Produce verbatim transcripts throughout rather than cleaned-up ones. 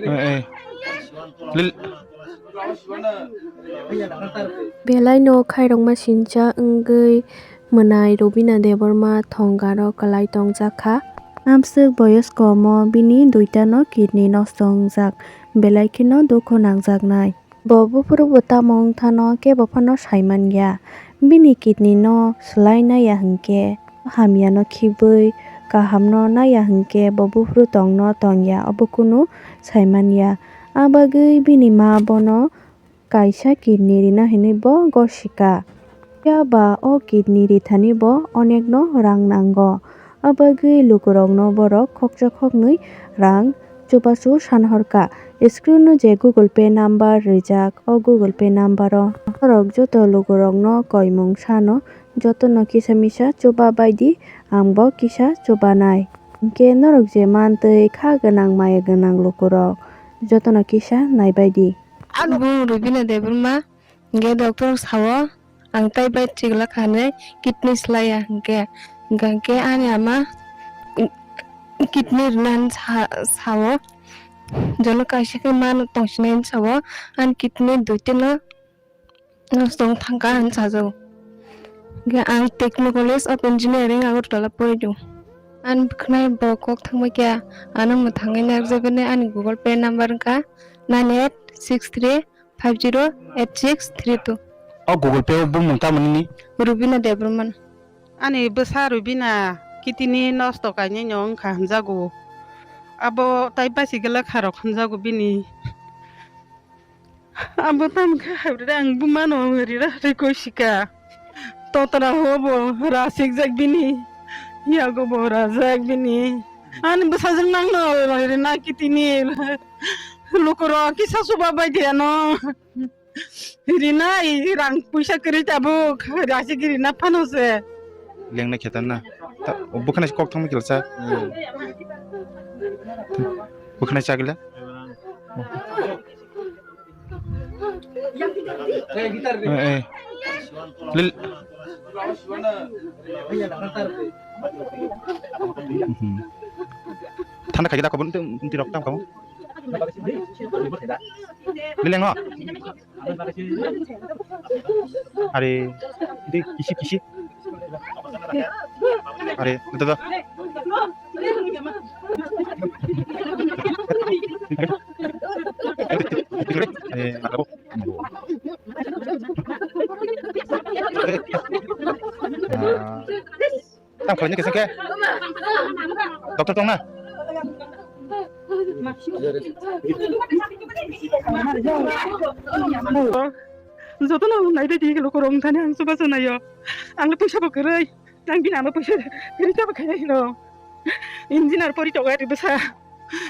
Eh, eh. Lil- Belai no khairokma sincha wngwi mwnai Rubina Debbarma thongaro kwlai tongjak kha. Amswk boyos komo bini duitano kidney nosto wngjak, belai kheno dukhu nangjaknai. Bo buphuru bo tamo wngthano kebo phano saimanya. Bini kidney no swlai naiya hwnkhe, hamyano khibwi kahamno naiya hwnkhe bo buphuru tongno tongya, obo kunu saimanya. Abagwi bini ma bono kaisa kidney rina hinwi bo gosika. Phiya ba o kidney rithani bo onekno rang nango. Abagwi lukurokno borok khoksa khoknwi rang chubachu sanhorkha. Screen-o je Google Pay number rijak, o Google Pay number-o norok joto lukurokno koimung sano jotono kisa misa chuba baidi, ang bo kisa chubanai. Hinkhe norok je mantwi kha gwnang maya gwnang lukurok jotono kisa naibaidi. Ang bung Rubina Debbarma, hinkhe doctor sao ang tai bai chigla kha hinwi kidney swlaiya hinkhe, hinkhe ani ama kidney rwna hinwi sa-, sao, jono kaisa khe ma tongsinai hinwi sao, ani kidney duitino nosto wng thangkha hinwi sajago. Hinkhe ang Techno College of Engineering Agartala pori tongo. Ani bwkhwnai bo kok thangbai khe ano mwthangwi narwkjaknai ani Google Pay number wngkha nine eight six three five zero eight six three two. O Google Pay o bumung tamoni ni? Rubina Debbarma. Ani bwsa Rubina kidney nosto kainwi no wngkha hwnjago. Abo tai basi gela kharok hwnjago bini. Abo tamo khe habre ang bumano rira rikoi sika. Totra ho bo rasikjak bini. Yago bo rajak bini. Ani bwsajwk nangno rina kidney. Lukurok kisa suba bai de ano. Rina i rang puisa kwrwi tabuk. Rasik rina phano se. Lengna khetan na. Ta, bwkhwnai kok thangma kilsa. Bwkhwnai chagila. Eh, eh. Lil- Mhm. Thanda khaikhe da kobor, nti, nti rok tam kamo. Lileng no? Are, nti kisi, kisi. Are, nti da. Eh, nagabo. Ah. Tang khlaina kisa khe. Doctor tongna? Jotono naibaidi lukurok wngthani ang chubachu naio. Ang le poisa bo kwrwi. Ang bini ama poisa kwrwi tabo khaina hino. Engineer pori tongo ari bwsa.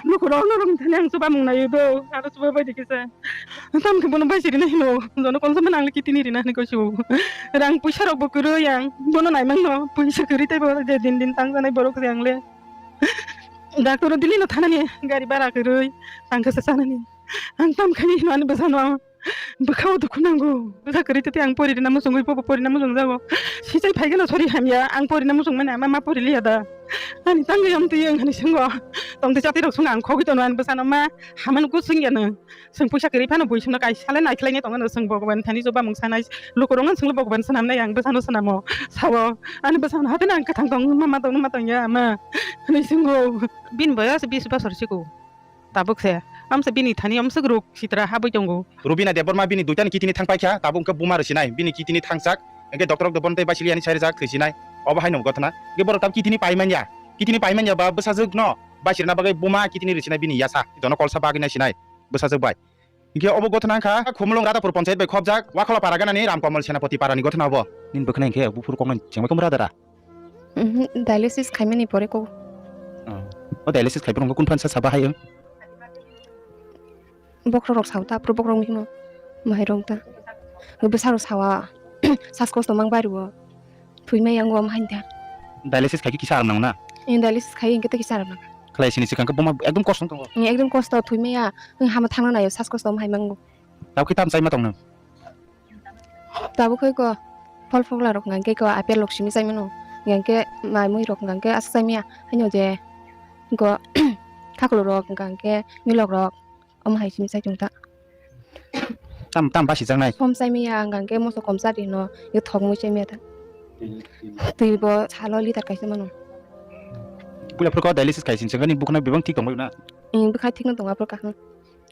Lukurok norok wngthani ang chubamung naiwi bo. Aro chubabaidi kisa. Tamo khe bono baisi rina hino, jono kolsa mano ang le kidney rina hinwi koi sibo. Rang puisa rok bo kwrwi ang, bono naimang no, puisa kwrwi tei bo je din din tang janai borok se ang le. Doctor o Delhi no thanani, gari bara kwrwi, tang khe se chanani. Ang tam khaini hino ani bwsa no, bwkha o dukhu nango. Bwsa kwrwi tei ang pori rina muchungwi, bo bo pori rina muchung jago. Sichai phai gano sori hamya, ang pori rina muchung mani ama ma pori liya da. Ani tangwi amtwi ang hani singo. Tongtwi chatwi rok sung ang khogwi tono ani bwsa no ma, hamano kusung ya no. Chwng puisa kwrwi phano bui chwngno kaisa le naikhlaina tongo no, chwng Bhagwan thani chubamung sanai, lukurokno chwngno Bhagwan swnamnai, ang bwsano swnamo, sao, ani bwsano hatheno ang kwthang tong, ma ma tong, ma tong ya, ma, hinwi swngo. Bini boyos bis bosor siko, tabuk se, amsa bini thani amswk rok sitra habwi tongo. Rubina Debbarma bini duitani kidney thang paikha, tabuk hwnkhe buma rwsinai, bini kidney thangjak, hwnkhe doctor rok bono tei baisili yani sai rwjak, thwisinai, obo haino gotna, hwnkhe borok tabuk kidney paimanya, kidney paimanya ba bwsajwkno baisirna bagwi buma kidney rwsinai bini yasa, jono kolsa bagwi naisinai. Bwsajwk bai. Hinkhe obo gotna wngkha Khumulwng Radhapur Ponchayat bai khobjak Wakhola para ganani Ramkamal Senapati para ni gotna obo. Nini bwkhwnai hinkhe buphuru koknai chengbai khe Radha ra? Mhm, dialysis khaimani pore kok. Oh. O dialysis khai borok kun phan sa saba hai. Bokhorok rok sao ta, aphuru bokhorok himo mahairok ta. Bwsarok sao, saskosto mang bari o. Thwi maya wng o, omo hai da. Dialysis khai khe kisa aram nango na? Ee, dialysis khai hwnkhe tei kisa aram nango. Khlai sini swkang khe buma ekdom kosto tongo. Ee, ekdom kosto, thwi maya, wng hama thangna naio, sas kosto omo hai mango. Tabuk khe tam chaima tong nang? Tabuk khe ko phol phokla rok hwnkha khe ko apple rok simi chai mano. Hwnkha khe mai mui rok hwnkha khe aswk chai maya. Haino je ko Thaklu rok hwnkha hwnkhe milok rok omo hai simi chai tong ta. Tam tam basi jaknai. Som chai maya hwnkha hwnkhe moso kom cha di no yo thok mui chai maya ta. Twi bo salo liter kaisa mano. Puila phuru kok dialysis khai sin sengani bukna bebak thik tongbai na. Bwkha thik no tongo aphuru kaham.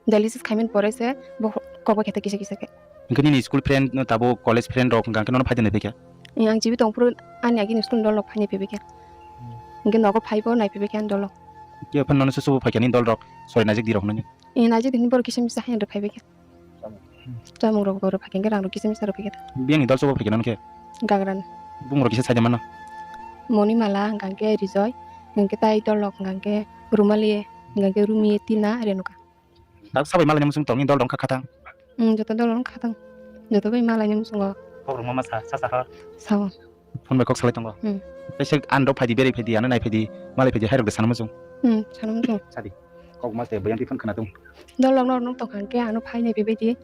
Dialysis khaimani pore se bo kokba khete kisa kisa khe. Hwnkhe nini school friend no tabo college friend rok hwnkha hwnkhe nono phaidi naiphai kha? Ang chibi tongphuru ani agini school ni dol rok phainai phaibai kha. Hwnkhe nogo phaibo naiphaibai kha ani dol rok. Khe phano nono susubo phaikha nini dol rok sori najik di rok hwnwi? Najik di hwnwi borok kisa misa haino phaibai kha. Chamung rok borok phaikha hwnkhe rang rok kisa misa rok phaikha. Biyangni dol subo phaikha nono khe? Gagrani. Bumung rok kisa saida mano? Monimala hwnkha hwnkhe Rijoy, hwnkhe tai dol rok hwnkha hwnkhe Rumali, hwnkha hwnkhe Rumi, Tina, Renuka. Tak sabai malai nang muchung tongni dol rok kha khatang. Hmm, joto dol rok khatang. Joto bai malai nang muchungo. Kok rok ma sa, sa sa ha. Sao. Phone bai kok salai tongo. Hmm. Tei se an rok phaidi, beri phaidi, ano nai phaidi, malai phaidi, hai rok de sana muchung. Hmm, sana muchung. Sadi. Kok ma se bayang ti phone khana tung. Dol rok no nung tong khan ke ano phai nai phaidi.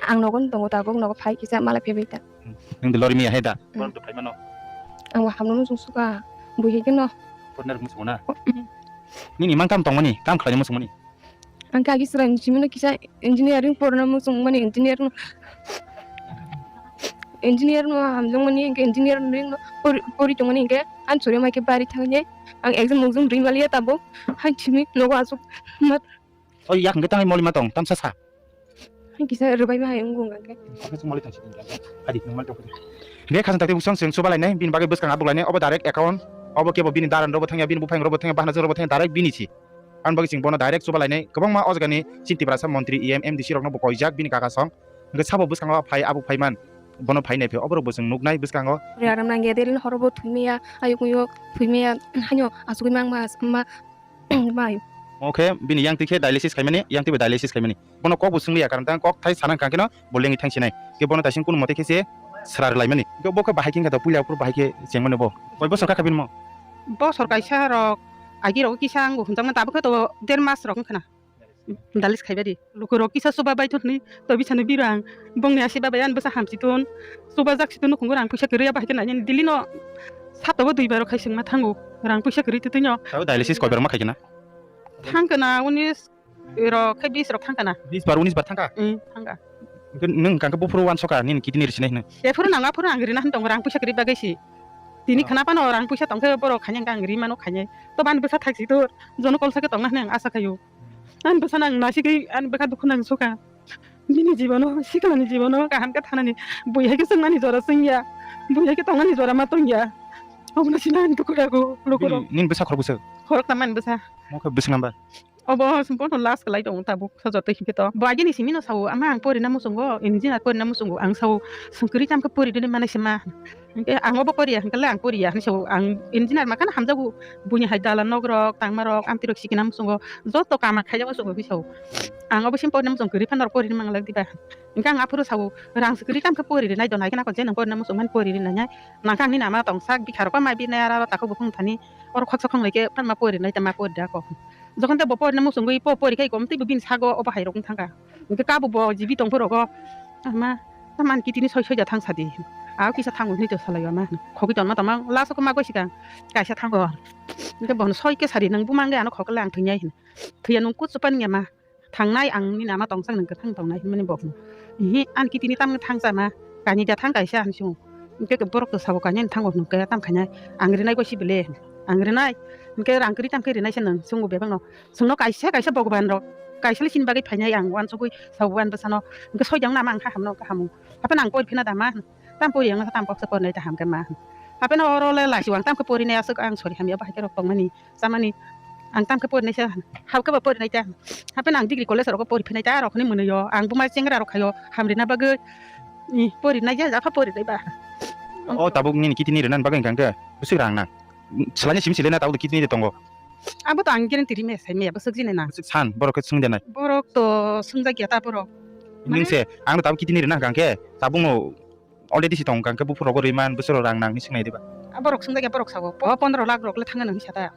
Ang nogo tongo ta, kok nogo phai kisa malai phaidi ta. Hmm. Nung de lori mi hai da. Hmm. Bor do phai mano. Ang wa hamno muchung suka. Bui hai no. Partner muchung na. Hmm. Nini mang kam tongmani, kam khlai muchung mani. Ang kagi srang simino kisa engineering porna muchung mani engineer no engineer no hamjong mani enke engineer ring no pori tong mani enke an chori mai ke bari thang je ang exam exam ring mali ya tabo hai simi nogo asuk mat. O yak nge tangai moli matong tamsa sa. Ang kisa rubai ma hai ungu ngangke. Hadi nung mali tong. Be khasan takte busong seng suba lainai bini bagwi bwskang abuk lainai obo direct account obo kebo bini daran robo thangya bini buphang robo thangya bahna jorobo thangya direct bini si. Aboni bagwi chwng bono direct chuba lainai kwbangma o jagani chini Tiprasa montri, E M, M D C rokno bo koijak bini kaka song. Hwnkhe sabo bwskango phai abo phaiman bono phai naiphi oborok bo chwng nuknai bwskango. Ri aram nangya delin horobo thwimaya ayuk muyuk thwimaya haino asugwi mangma ma mai. Omo khe bini yang twi khe dialysis khaimani, yang twi bai dialysis khaimani. Bono kok bo swngli ya, karon tang kok thai sana kha khe no bo lengwi thang sinai. Khe bono taising kunu mote khe se sra rwlai mani. Khe bo khe bahai khe wngkha da puila phuru bahai khe chengmani bo. Koi bosor kha kha bini mo? Bosor kaisa rok agi rok kisa ang bo hwnjakma tabuk khe to der mas rok wngkha na. Dalis khaiba di. Luku rok kisa chuba bai thuni to bisani birang bongni asi babai an bwsa hamsi ton. Chuba jak si ton nukhungo rang puisa kwrwi ya bahai khe nai dili no sato bo dui bar khai sengma thango. Rang puisa kwrwi twi no. Tao dialysis koi bar ma khai khe na? Thang kana unis rok khai bis rok thang kana. Bis bar unis bar thang ka? Hmm, thang ka. Nung kang buphuru wan soka nini kidney risi nai hwnwi. Ephuru nang aphuru ang rina hwn tong rang puisa kwrwi bagwi si. Tini khana pano rang puisa tong khe borok khainai ang ri mano khainai. To ban bwsa thaksi to jono kolsa khe tongna hwnwi ang asa khaio. Ani bwsa nang nasigwi ani bwkha dukhu nang soka. Bini jibono siklani jibono kaham khe thanani bui hai khe chwngmani jora chwngya. Bui hai khe tongmani jora ma tongya. Obono sina ani dukhu rago lukurok. Nini bwsa khorok bwswk? Khorok tamani bwsa. Mo khe bwswk namba? Obo bono last kwlai tongo tabuk sajotwi hinkhe to. Bo agini simino sao, "Ama ang porina muchungo, engineer porina muchungo." Ang sao, "Swngkwrwi tamkhe pori dini manai se ma." Hinkhe ang obo poriya, hinkhe le ang poriya hinwi sao. Ang engineer makhano hamjago, buini hai dalan nok rok, tangma rok, amtwi rok sikina muchungo, joto kama khaijak muchungo hinwi sao. Ang obo sim porina muchung kwrwi phano rok porini manglak diba. Hinkhe ang aphuru sao, "Rang swkwrwi tamkhe pori rinai do, nai khe nako je nwng porina muchung mani pori rinai nai. Nangkhe ang nini ama tongsak, bikha rok ma binai, aro takhuk bukhung thani, oro khoksa khonglai khe phanma pori rinai, tama pori da kok." Jokhon tei bo porina muchungwi po pori khai kom tei bo bini sago obo hai rok wng thangkha. Hinkhe kabo bo jibi tong phuru go, "Ama, tamani kitini soi soija thang sadi. Ao kisa thango hinwi to salai o ama. Khogwi tonma tongma last o ma goi sikang kaisa thango." Hinkhe bono soi khe sadi, "Nwng buma wngwi ano khokle ang thwinai," hin. "Thwiya nwng kuchupan ya ma. Thangnai ang nini ama tongsak nwng kwthang tongnai," hinmani bo hino. "Ihi, ani kitini tamni thang cha ma. Kainwi da thang kaisa," hinwi swngo. Hinkhe borok to sabo, "Kainwi thango," hwnkhe, "Tam khainai, ang rinai goi sibile, ang rinai, hinkhe rang kwrwi tam khe rinai se nwng," swngo bebakno. Chwngno kaisa kaisa Bhogoban rok, kaisa le chini bagwi phainai ang uansugwi sabo ani bwsano, hinkhe soidang nama ang kha hamno kaham o. Hapheno ang pori phina da ma, tam pori ang tam koksa porinai ta ham khe ma. Hapheno oro le lachiwang tam khe porinai aswk ang sori hamya bahai khe rok tongmani, chamani, ang tam khe porinai sa, hao khe ba porinai ta. Hapheno ang degree college rok pori phinai ta rok ni mwnwi o, ang buma chengra rok khaio, hamrina bagwi, i, porinai ya, japha porinai ba. O tabuk nini kitini rwna bagwi hwnkha hwnkhe bwswk rang nang? Swlaini simi swlai na tabuk kitini de tongo. Abo to ang guarantee ri maya sai maya bwswk jini nang. Bwswk san borok khe swng de nai. Borok to swngjak ya ta borok. Nwng se ang no tabuk kitini rwna hwnkha hwnkhe tabuk no already si tong hwnkha hwnkhe buphuru rogo rwi man bwswk rang nang ni swngnai diba. A borok swngjak ya borok sao. O pondro lakh rok le thang nang sa ta.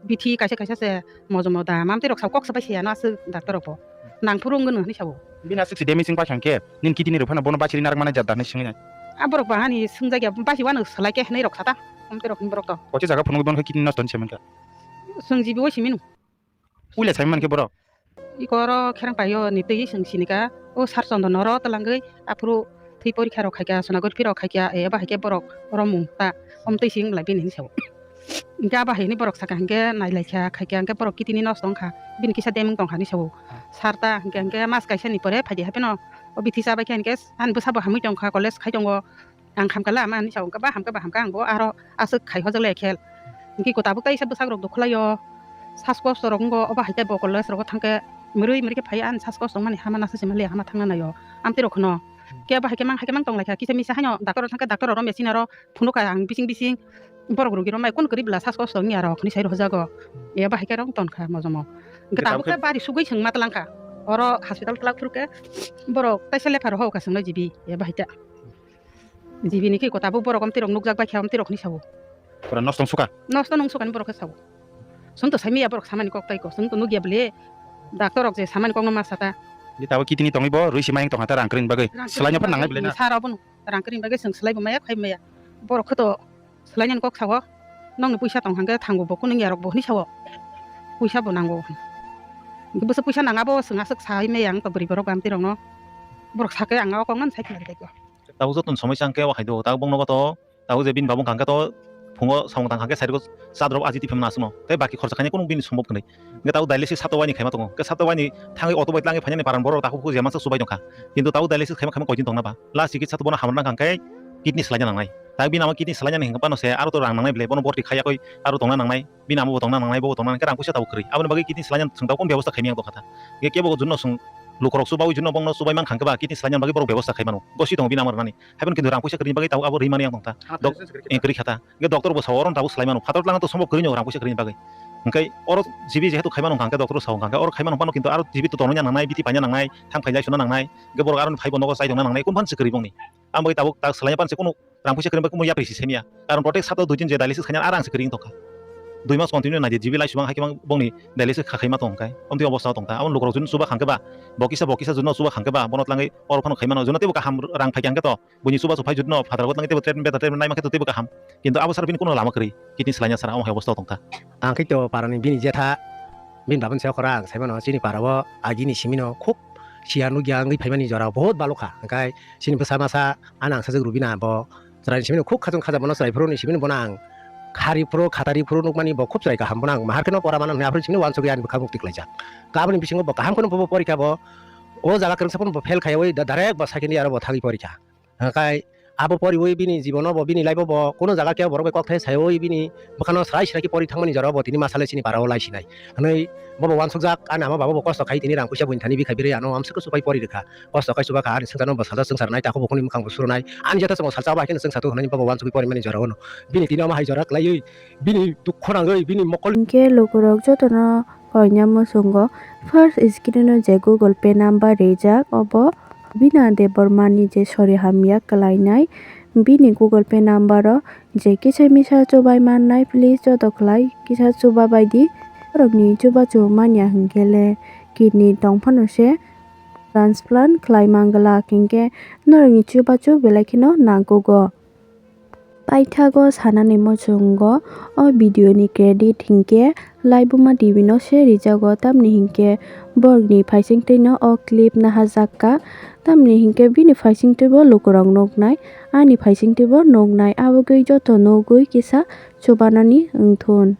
Bithi kaisa kaisa se mojomo da mamtwi rok sao kok sabai se ano aswk doctor rok bo. Nang phuru wng nang hinwi sao. Bini aswk si damage wng paikha hwnkhe nini kitini rw phano bono bachiri narwk mani jat da hinwi swngwi nai. A borok ba hani swngjak ya basi uanw swlai khe hinwi rok sa ta. Mamtwi rok ni borok to. Kochi jaga phunugwi bono khe kitini nosto hinwi se mankha. Swng jibi o simi nw. Puila sai mankhe borok. Iko oro kherang paio ni twi swng sinika, o sar chondon oro twlangwi aphuru thwi porikha rok khaikha, sonography rok khaikha, e, eba haikhe borok oro mung ta, om twi sing lai bini hinwi sao. Hinkhe abo hai hwnwi borok sakha hinkhe nailaikha, khaikha hinkhe borok kitini nosto wngkha, bini kisa deming tongkha hinwi sao. Sar ta hinkhe, hinkhe mas kaisa ni pore phaidi hapheno o bithi chabaikha hinkhe ani bwsabo hamwi tongkha, college khai tongo. Ang hamkha la ama hinwi sao, wngkha ba hamkha ba hamkha, ang bo aro aswk khai hojak lai khel. Hinkhe ko tabuk taisa bwsak rok dukhu laio, sas kosto rok wngo, obo hai khe bo college rogo thangkhe mrwi mrwi khe phai ani sas kosto wngmani hama nasa se manliya hama thangna naio. Amtwi rok kheno kebo hai khe mang hai khe mang tong lai kha, kisa misa haino doctor rok thangkhe doctor rok machine aro phunuk kha ang bising bising borok rugi rok mai kun kwrwi bwla sas kosto wngya rok hinwi sai rw hojago. Ebo hai khe rong ton kha mojomo. Hinkhe tabuk khe bari sugwi swng ma tlang kha, oro hospital twlak phuru khe borok taisa lepha rw hokha swngno jibi ebo hai ta. Jibini khe kota bo borok amtwi rok nukjak bai khe amtwi rok hinwi sao. Pura nosto wng suka? Nosto nung sukani borok khe sao. Chwng to sai maya borok samani kok tai ko. Chwng to nukya bwle. Doctor rok je samani kokno ma sata. Di tabo kitini tongwi bo rwi si mayang tongha ta rang kwrwini bagwi. Rang kwrwini bagwi. Swlaino phan nangnai bwle na? Sar obo rang kwrwini bagwi chwng swlaibo maya khai maya. Borok khe to swlainani kok sao. Nokni puisa tong hangkhe thango bo kunung yarok bo hinwi sao. Puisa bo nango. Bwswk puisa nangabo chwng aswk sai maya ang to bwrwi borok amtwi rokno. Borok sakhe ang o kokno sai khna rw tai ko. Tabuk joto ni somoi chang khe o hai do, tabuk bongno goto, tabuk je bini babung kangkhe to phungo samung tang kangkhe sairgo chadrop aji tiphimna aswkno. Tei baki khorcha khainai kunu bini sombok hwnwi. Hwnkhe tabuk dialysis sapta waini khaima tongo. Hwnkhe sapta waini thangwi auto bai tlangwi phainani paran borok takhuk phuk je masa chubai tongkha. Kintu tabuk dialysis khaima khaima koitini tongna ba. Last chikitsa to bono hamrwna kangkhe kidney swlaina nangnai. Tabuk bini amo kidney swlainani hwnkhe phano se aro to rang nangnai bwle, bono borti khaiya koi aro tongna nangnai. Bini amo bo tongna nangnai, bo bo tongna nangnai, rang puisa tabuk kwrwi. Aboni bagwi kidney swlainani chwng tabuk kunu bebosta khaimani ang tongkha ta. Hwnkhe kebo o jwnno chwng lukurok chubawi jwnno bongno chubaimang kha hwnkhe ba kidney swlainani bagwi borok bebosta khaimano. Gosi tongo bini amo rwnani. Haiphano kintu rang puisa kwrwini bagwi tabuk abo rwimani ang tongkha. Doctor, eh, kwrwi kha ta. Hwnkhe doctor bo sao oro tabuk swlaimano. Phatar tlangno to sombok kwrwi no rang puisa kwrwini bagwi. Hwnkhe oro G B jehetu khaimano hwnkha hwnkhe doctor sao hwnkha hwnkhe oro khaimano hwnphano kintu aro G B to tongna nangnai, biti paina nangnai, thang phailai suna nangnai. Hwnkhe borok aroni phaibo nogo chai tongna nangnai, kunu phan se kwrwi bongni. Ang bai tabuk tak swlaina pan se kunu rang puisa kwrwini bai kunu yapri si semiya. Karon protek sapta dui din je dialysis khaina arang se kwrwi tongkha. Dui mas continue naidi G B lai subang hai khe bang bongni dialysis kha khaima tongkha. Omtwi obostha tongkha. Aboni lukurok jun chuba khangkhe ba, bo kisa bo kisa jun chuba khangkhe ba, bono tlangwi oro phano khaimano. Jun teibo kaham rang phai khe to buini chuba chuphai jun no phatar bo tlangwi teibo treatment better treatment naima khe to teibo kaham. Kintu abo sar bini kunu lama kwrwi. Kidney swlaina sara omo hai obostha tongkha. Ang khe to parani bini jetha bini babani sayo khorang saimano chini parao agini simino khub siya nukya wngwi phaimani jora bahut balukha. Hwnkhe chini bwsa masa ano ang sajak Rubina bo chwraini simino khub khachung khaja bono chwrai phuru ni simino bono ang khari phuru khatari phuru nukmani bo khub chwrai kaham bono ang mahar kheno pora mano hwnwi aphuru simino uansugwi ani bwkhak mukti khlaijak. Aboni bisingo bo kaham kheno bo porikha bo o jaga kwrwngsa phano bo fail khaiwi da-, direct bo second year o bo thangwi porikha. Hwnkhe abo poriwi bini jibono bo bini life o bo kuno jaga khe borok bai kokthai saiwi bini bwkhano srai srai khe pori thangmani jora bo tini ma sale chini parao lai sinai. Hwnwi bobo uansukjak ani ama baba bo kosto khai tini rang puisa buini thani bikhai birwi ano amswk swbai pori rwkha. Kosto khai chuba kha ani swngcharno bo sajak swngchar nai takhuk bo kuni mwkhang bo suru nai. Ani jata chwng salsa bai kheno chwngsa tu hwnwi bobo uansugwi pori mani jora o no. Bini tini omo hai jora kwlaiwi bini dukhu nangwi bini mokol. Hinkhe lukurok jotono koina muchungo first screen o je Google Pay number rijak obo Bina Debbarma ni je sori hamya kwlainai bini Google Pay number o je kisa misa chubai mannai please joto khlai kisa chuba baidi borokni chubachu manya hinkhe le kidney tongphano se transplant khlai manglak hinkhe norokni chubachu belai kheno nangkugo. Paithago sanani muchungo o video ni credit hinkhe Laibuma T V no se rijago, tamni hinkhe borokni phaisingtwi no o clip nahajakka, tamni hinkhe bini phaisingtwi bo lukurok nuknai, ani phaisingtwi bo nuknai, abogwi joto nugwi kisa chubanani wngthun.